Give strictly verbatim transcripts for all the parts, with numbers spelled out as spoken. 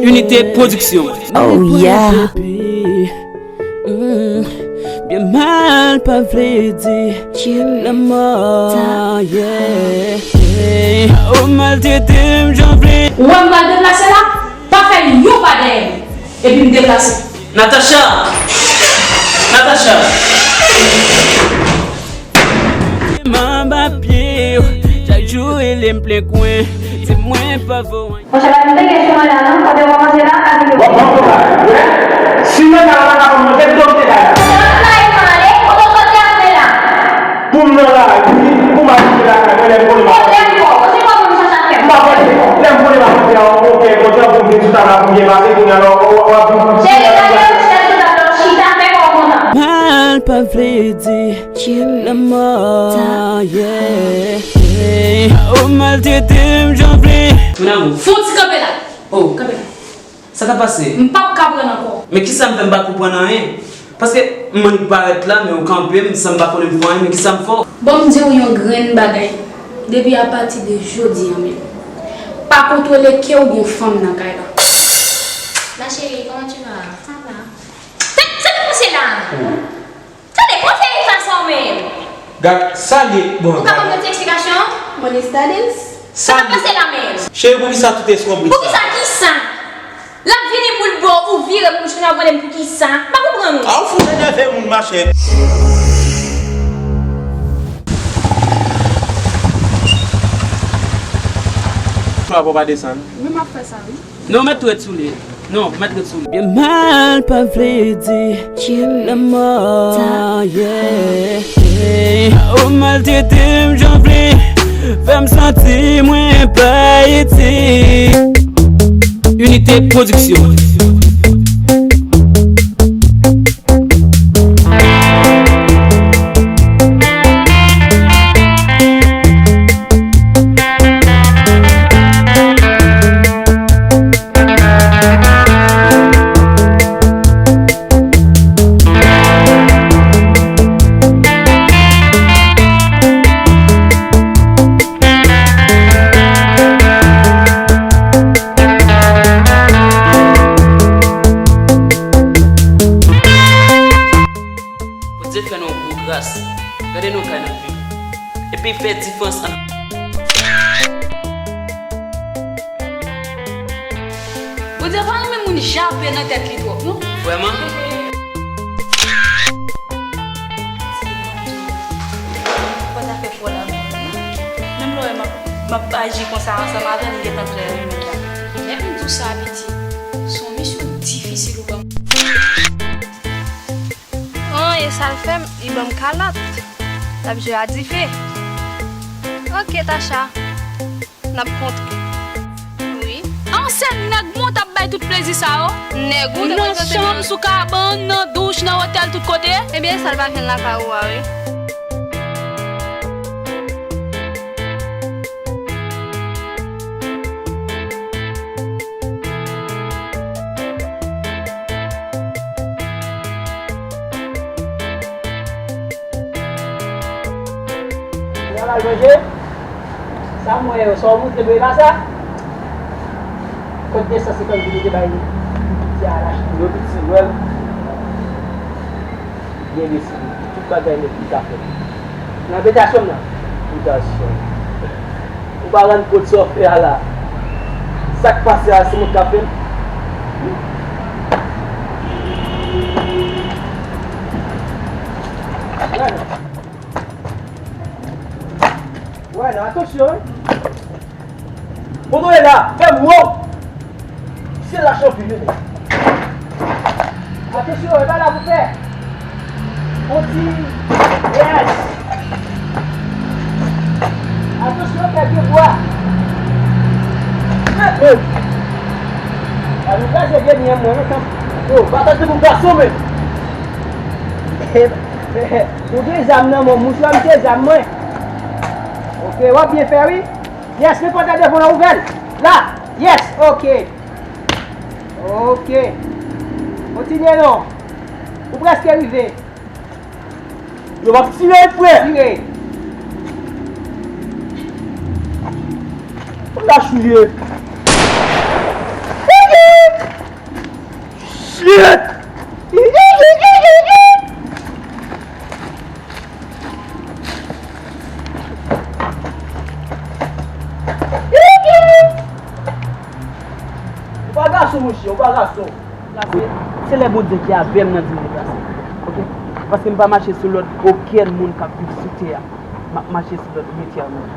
Unité Production. Oh yeah. Mm, byen mal pa vle di lanmò, yeah. Ou maltrete m jan vle. Ou wè m pral deplase la? Pa fè yon pa dèyè m. Epi m deplase. Natacha! Natacha! M anba pye w, chak jou rele m plen kwen. Di mwen pa vo anyen. Monchè, pa tande kesyon mwen la non, kote w kòmanse la, pa gen. W ap pran kontak, wè? Si mwen pa la, pa ka manje, m domine la. Sa pa yon ale, kote w soti apre la? Pou m nan lari, pou m al rive lakay mwen, lè m konnen m ap pwoblèm kò, ou se kòman m chache ap fè. M pa pwoblèm, lè m konnen m ap fè yon okenn kontan pou m vin sou tab la pou m byen pase, kounye a la, w, w, w ap vin. Se lè w chèche sou tab la, w chita, fè kò w kontan. Mal pa vle di lanmò, yeah. Ou maltrete m jan vle. Mon amour. Fon ti kanpe la. Oh, kanpe la. Sa k ap pase? M p ap ka pran ankò. Men kisa m fè m pa konprann anyen? Paske m annik parèt la, men ou kanpe m san m pa konnen m fè anyen, men kisa m fè w? Bon, m di w yon grenn bagay. Depi apati de jodi a menm, pa kontwole ke w gen yon fanm nan kay la. Ma chérie, comment tu vas? Ça va. Sa, sa k ap pase la? Tande, kote e sa sa w menm? Gad, sa l ye, bon, ou ka ban m yon ti eksplikasyon? Money studies? Sa k ap pase la menm? Cheri, poukisa tout eskonbrit sa? Poukisa kisa? L ap vini pou l bo, ou vire pou w konnen m poukisa. M pa konprann ou. A, ou fout enève moun, machè. Fwa pou pa desann. Wi, m ap fè sa, wi. Non, mèt ret sou li. Non, mèt ret sou li. Byen mal pa vle di lanmò, yeah. Ou maltrete m jan vle, fè m santi mwen pa itil. Unité Production. Bondye fè nou yon gwo gras. Gade nou kay n ap viv. Epi fè diferans ant. Bondye pa renmen moun jape nan tèt li twòp, non. Vrèman? Fò zafè fò la. Menm lè w wè m ap, m ap aji konsa ansanm avè l, m gentan klè wi menm la. Lè m di w sa, piti, se yon misyon difisil ou ban m. An, e sa l fè m, li ban m kalòt. L ap jwe a dife. Oke, Tacha. N ap kontre. Wi. An, se nèg mwen t ap bay tout plezi sa yo. Nèg ou te nan chanm, sou kabann, nan douch, nan otèl, tout kote. Ebyen, sa l pa jwenn lakay ou a, wi. Travay manje. Sa m wè yo, sa w montre m e pa sa. Kot de san senkant goud ou te bay ti a la? Yo piti, wè l. Byen deside. Tout bagay nèt li ka fè. Nan bitasyon m nan. Bitasyon. Ou pa rann kont sa w fè a la. Sa k pase a, se mwen k ap fè l. Wè non. Wè non, atansyon wi. Kote w ye la? Fè m wè w. Se la chanpil wi. Atansyon, e pa la pou fè. On ti. Yes. Atansyon, fè pye bwa. Hey. A nou kraze vye mwen, mwen, non, tanpri. Yo, pa tande pou gason, men. Ou gen zam nan men w, mouchwa, m se zam mwen. Oke, w ap byen fè, wi. Yes, men pòt la devan w, ouvè l. La. Yes, oke. Oke. Kontinye non. Ou prèske rive. Yo, m ap tire l, frè. Tire. Lach ou ye. Oke. Shit! Ou pa gason, monchè, ou pa gason. Deplase, se lè Bondye ki avè m nan di m deplase. Oke? Paske m pa mache sou lòd okenn moun k ap viv sou tè a. M ap mache sou lòd Bondye a mwen.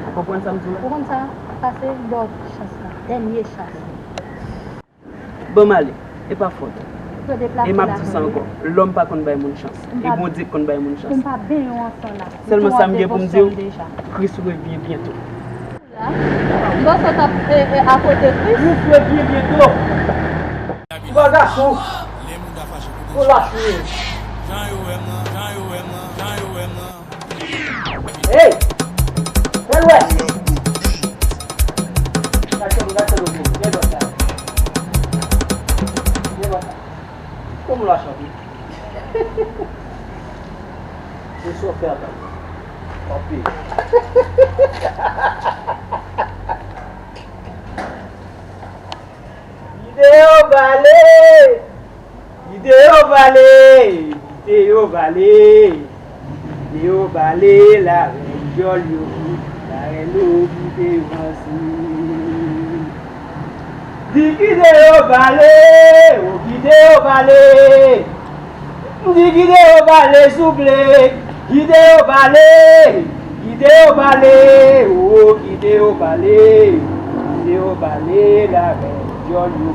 Ou konprann sa m di w la? Ou konn sa? Pase, m ba w chans la. Dènye chans. Ban m ale. E pa fòt. E m ap di sa ankò. Lòm pa konn bay moun chans. E Bondye k konn bay moun chans. M pa benyen w ansanm la. Sèlman sa m gen pou m di w, Kris revyen byento. M panse w t ap, e, e, akote Kris. Kris revyen byento. Ou pa gason. Ou lach ou ye. Hey! Fè l wè! Gade sa, gade sa, gade sa. Gade sa. Kòman w lach anpil? Se sa w fè ankò. Anpil. Kite yo pale! Kite yo pale! Kite yo pale! Kite yo pale, larèl dyòl yo, larèl yo kite yo vanse. Di kite yo pale, o kite yo pale. Di kite yo pale souple, kite yo pale, kite yo pale, o kite yo pale, kite yo pale, larèl dyòl yo,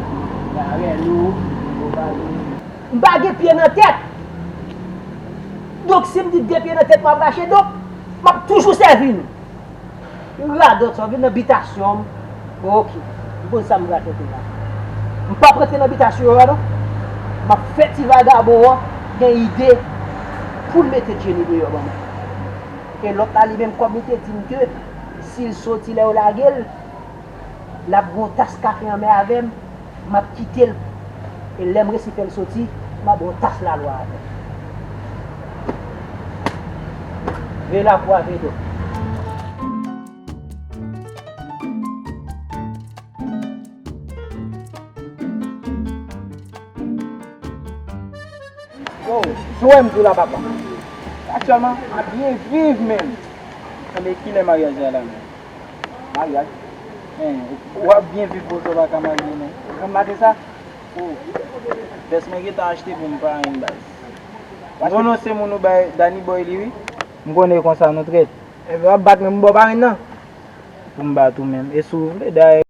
larèl yo, kite yo pale. M pa gen pye nan tèt. Donk, si m di de pye nan tèt, m ap rache, donk, m ap toujou sèvi nou. Radòt sa, w vin nan bitasyon m. Bon, oke. M konn sa m pral fè kounye a. M p ap rantre nan bitasyon yo a, non. M ap fè ti vagabon an gen ide pou l mete Jenny deyò ban mwen. E lòt la, li menm, kòm li te di m ke si l soti lè yo lage l, l ap gen yon tas kafe anmè avè m, m ap kite l. E lè m resi fè l soti, m ap gen yon tas lalwa avè l. Veye lakou a, veye dòmi. Yo, Joel, m di w la, papa. Aktyèlman, m ap byen viv, menm. Enben, kilè maryaj la, la, menm? Maryaj? Hen, w ap byen viv, bon, w pa ka marye, non. Ou konn maten sa? O, vès mwen gentan achte pou m pa anyen, baz. M konnen se moun ou bay Danny Boy li, wi. M konnen konsa, nou trèt. Enben, w ap bat mwen, m ba w parenn nan. Pou m bat ou menm. E si w vle, dayè.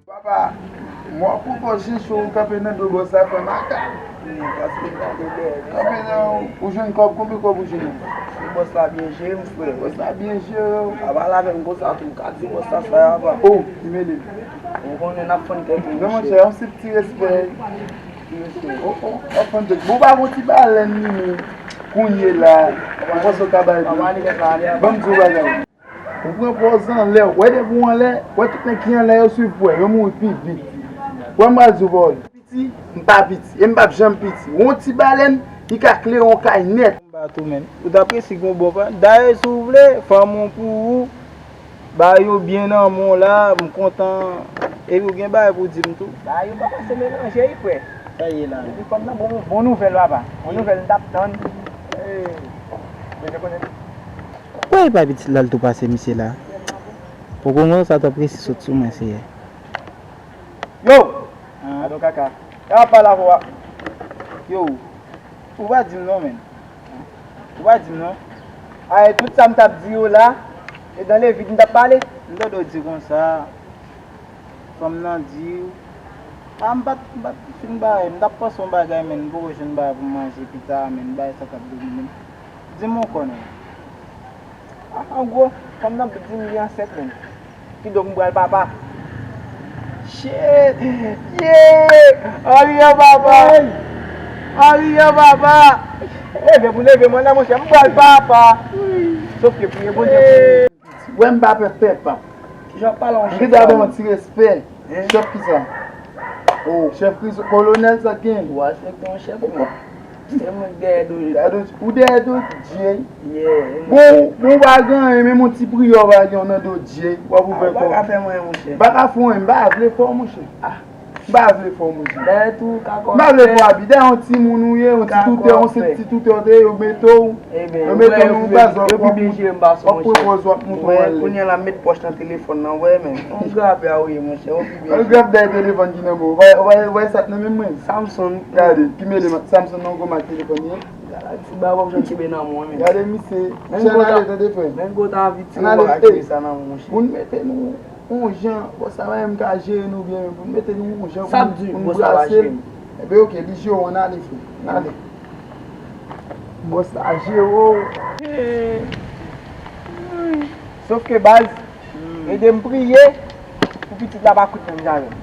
Papa, mwen poko jan cho ou kanpe nan do bòs la fè makak. Kanpe nan, ou jwenn kòb, konbyen kòb ou jwenn? Bòs la byen jere m, frè. Bòs la byen jere w. Pa pale avè m konsa tou, ka di bòs la sa y ap. O, ki mele. Ou konnen n ap fann kèk moun. Non, monchè, yon sip ti respè. Ti respè. O, o, w ap fann kèk. Bon, pa gon ti balèn li menm. Kounye la, ou panse w ka bay pou. Ban m di w bagay. Ou pran pòz anlè, wè depi w anlè, wè tout nèg ki anlè yo swiv pou wè, yo mouri pi vit. Wè m pral di w pawòl. Piti, m pa piti, e m p ap janm piti. Yon ti balèn, li ka klere yon kay nèt. M bat ou menm. Ou t ap resi gon bò pa. Dayè, si w vle, fanm ou pou ou, ba yo byen nan men w la, m kontan. Epi w gen bagay pou w di m tou. Ba yo pa pase melanje wi, frè. Sa ye la? Epi fanm nan bon, bon nouvèl, papa. Bon nouvèl, m t ap tann. Ee, bezwen konnen. Woy, pa pitit la l tou pase misye la. Poko konn sa t ap resi sot sou mwen, Seyè. Yo! Gade yon kaka. E w ap pale avè w a. Yo! Ou pa di m non, menn. Ou pa di m non. Ay, tout sa m t ap di yo la, e dan le vid m t ap pale. M tande w di konsa. Fanm nan di w, a, m pa t, m pa t fin bay, m t ap panse yon bagay, menn, m poko jwenn bagay pou m manje pita, menn, bagay sa t ap domine m. Di m ankò non. A, an gwo, fanm nan di m li ansent, menn. Kidonk m pral papa. Shit! Yeah! Anriyan papa! Anriyan papa! Leve pou leve mwen la, monchè, m pral papa! Sof ke priye Bondye pou Wè m pa pè pèp. Kijan w ap pale yon chèf sa? Gade, ban m yon ti respè. Chèf kisa? O, chèf Krizo, kolonèl sa k gen? Ou a chèf, gen yon chèf, men. E mwen k dèyè do Jay. Ou dèyè do Jay? Yeah. Bon, bon, ou pa gen anyen, menm yon ti priyè ou pa gen nan do Jay. W ap ouvè kò. Ou pa ka fè mwen, monchè. M pa ka fè w anyen, m pa vle fè w, monchè. M pa vle fè w, monchè. Dèyè tou, ou ka kò. M pa vle fè w abi. Dèyè yon timoun ou ye, yon ti toutè, yon senp ti toutè ou te ye, yo mete w. Yo mete w nan yon bazòl, w ap pran pòz, w ap montre w ale. Kounye a la, m met pòch nan telefòn nan, wè, men. On grab a ou ye, monchè, ou pi byen. On grab dèyè telefòn ki nan men w. Ou wè, ou wè, ou wè sa k nan men mwen? Samsung. Gade, ki mele Samsung nan gwo mak telefòn ye? Galaxy ba w ap jwenn kenbe nan men w, men. Gade misye. Menm gwo ta, tande frè. Menm gwo ta anvi tire w pa ka kenbe sa nan men w, monchè. Pou n mete nou yon jan, bon, sa pa menm ka jere nou byen, men pou n mete nou yon jan pou n brase l. Enben, oke, li jere w, ann ale, frè. Ann ale. Bòs la jere w. Sòf ke baz, ede m priye pou pitit la pa kout menm jan avè m.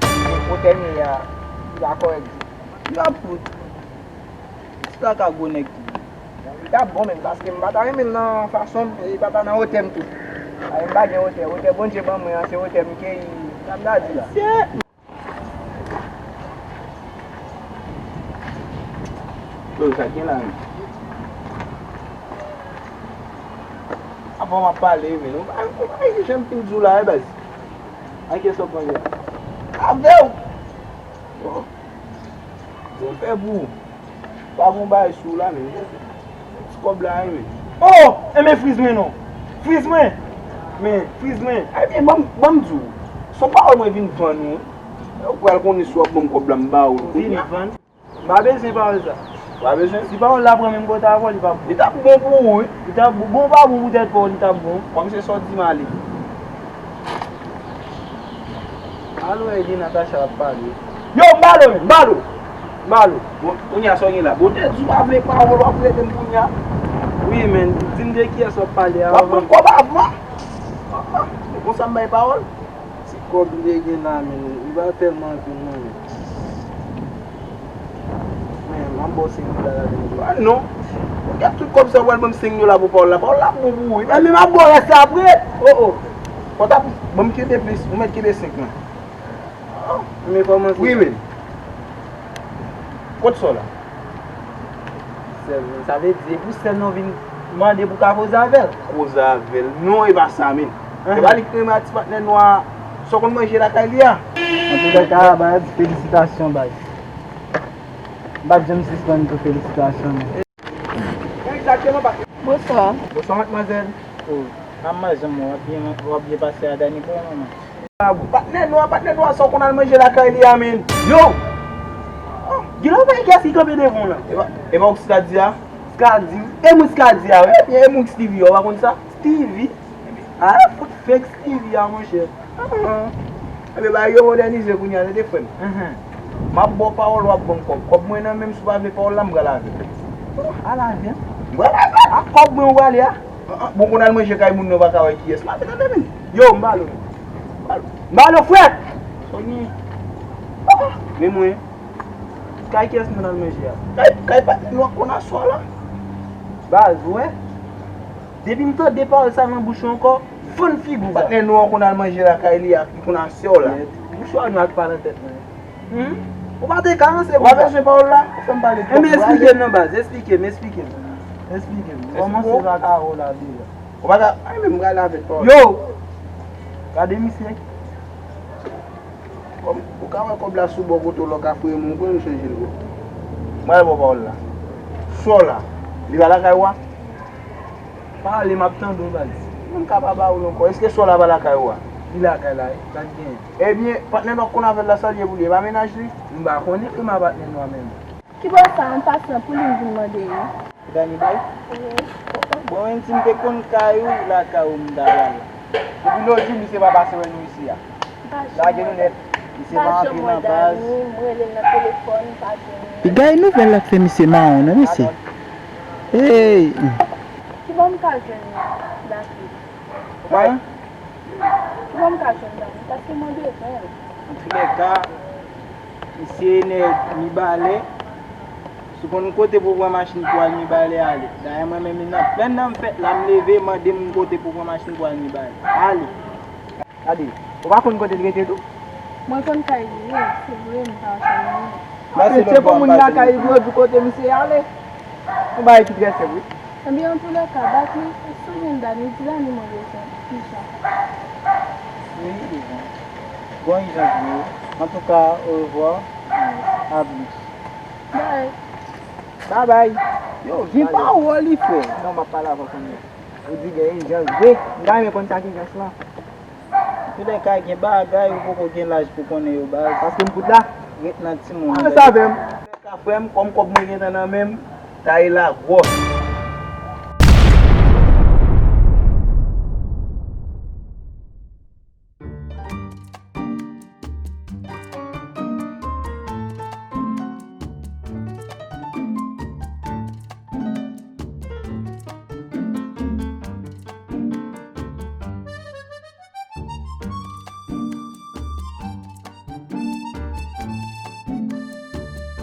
Otè m ye a, li pa kòrèk ditou. Li pa kout. Pitit la ka gwo nèg tou. Li t ap bon menm, paske m pa ta renmen l nan fason m, e li pa ta nan otè m tou. Ay, m pa gen otè. Otè Bondye ban mwen an, se otè m ke li, sa m ta di la. Yo, sa gen la menm. Avan m ap pale, men nou pa, nou pa janm fin di w la, e baz. Ak kiyès w ap pale a? Avè w! Bon. Bon, fè pou ou. Pa gon bagay sou w la, men. Ti kòb la, wi, men. Oh! Enben, friz mwen non. Friz mwen! Men, friz mwen. Ebyen, ban m, ban m di w. Se yon pawòl mwen vin vann ou. Ou pral konnen si w ap ban m kòb la, m ba ou l. Vin vann. M pa bezwen pawòl sa. Ou pa bezwen? Si pawòl la pran menm kote avè w, li p ap bon. Li t ap bon pou ou, wi. Li t ap bon. Bon, pa bon poutèt pa w, li t ap bon. Kòm se sa w di m ale. Al wè Eddy Natacha ap pale. Yo, m ba l, men, m ba l. M ba l. Bon, kounye a sa w gen la. Bon, te di w pa vle pawòl, w ap rele m kounye a. Wi, men, di m de kiyès w ap pale a. W ap ban m kòb avan. Ah, ah, se konsa m bay pawòl. Ti kòb li te gen la, men, li pa tèlman anpil non, men. Men, m ap ba w senk dola la, men. Ah, non. Ou gen tout kòb sa, ou pral ban m senk dola pou pawòl la. Pawòl la bon pou ou, wi. Ebyen, m ap ba w rès la apre. Oh, oh. Fò w ta ban m kenbe plis, ou mèt kenbe senk lan. Oh, men kòmanse. Wi, men. Kot sa w la? Sèl, men sa vle di, se pou sèl nan vin mande pou ka koze avè l. Koze avè l. Non, e pa sa, men. Se pa li ki renmen a ti patnè nwa a, sa w konn manje lakay li a? Antouka, baz, felisitasyon, baz. M p ap janm sispann di w felisitasyon, men. Egzakteman, patnè. Bonswa. Bonswa, madmwazèl. Oh, kòman w ye, w ap byen, w ap byen pase a Dani, kòman manman? Patnè nwa, patnè nwa, sa w konn al manje lakay li a, men. Yo! Oh, gen lòt bagay kiyès ki kanpe devan w lan? E pa, e pa ou ki Skadi a? Skadi? E mwen Skadi a, wi. Ebyen, e mwen ki Stevie a, ou pa konn sa? Stevie? Ah, fout fake Stevie a, monchè. Ah, ah. Ebyen, bagay yo modènize kounye a, tande frè m. Mhm. M ap ba w pawòl, w ap ban m kòb. Kòb mwen nan men m, si w pa vle pawòl la, m pral avè l. Al avè m? M pral avè l. A kòb mwen ou prale a? Ah, ah. Bon, konn al manje kay moun nan, ou pa ka wè kiyès. M ap tande men. Yo, m ba l. M ba l, frè! Soni. Ah, ah. Men mwen. Kay kiyès moun al manje a? Kay, kay patnè nou ak konn aswè la. Baz, ou wè? Depi m tande pawòl sa nan bouch ou ankò, fann figi w sa. Patnè nou an konn al manje lakay li ak li konn aswè la. Bouch ou a nou ak pa nan tèt mwen. Hmm? Ou pa te ka ranse konsa. Ou pa bezwen pawòl la? Ou fè m pale twòp. Enben, esplike m non, baz. Esplike m, esplike m. Esplike m. Kòmanse pa ka wè w la deja. Ou pa ka, ay, men m pral avèk pawòl. Yo! Gade misye. Kòm ou ka wè kòb la sou bò kote w la, w ka foure m yon grenn, m chanje l pou ou. M pral ba w pawòl la. Sè w la, li pa lakay ou a? Pale, m ap tande w, baz. M ka pa ba ou l ankò. Èske sè w la pa lakay ou a? Li lakay la, wi. Sa k genyen? Ebyen, patnè nou ak konn avè l la, sa l ye pou li? E pa mennaj li? M pa konnen, frè m, a patnè nou a menm. Kibò sa, an pasan, pou li m vin mande yo? Dani bay? Wi. Bon, menm si m te konn kay ou, lakay ou m ta pral. Depi lòt jou, misye pa pase wè nou isi a. Lage nou nèt. Misye pa antre nan baz. M rele l nan telefòn, m pa jwenn li. Pi gay nouvèl la k fè misye mawon, non, mesye? Ey! Kibò m ka jwenn li, Dani? Hein? Kibò m ka jwenn Dani? Paske mwen bezwen l. Antoulèka, misye nèg Mibalè. Si w konn kote pou pran machin pou al Mibalè, ale. Dayè, mwen menm, nan plenn nan m fèt la, m leve, mande moun kote pou pran machin pou al Mibalè. Ale. Gade, ou pa konn kote l rete tou? Mwen konn kay li, wi, se vre, m pa janm ye. Mwen se te pran moun lakay li pou yo di kote misye ale. Yon bagay ki trè senp, wi. Ebyen, antoulèka, Bakley, si w jwenn Dani, di Dani mwen bezwen. Ijan. Wi, Ijan. Gon ijans vre. Antouka, orevwa. A plis. Bay. Babay. Yo, gen pawòl li fè. Non, m ap pale avè w kounye a. Ou di gen ijans vre. M ta renmen konn sa ki ijans lan. Toulèka, gen bagay ou poko gen laj pou konnen yo, baz. Paske m kout la. Ret nan timoun. An sa avè m. Toulèka, frè m, kòm kòb mwen gentan nan men m, taye la gwòs.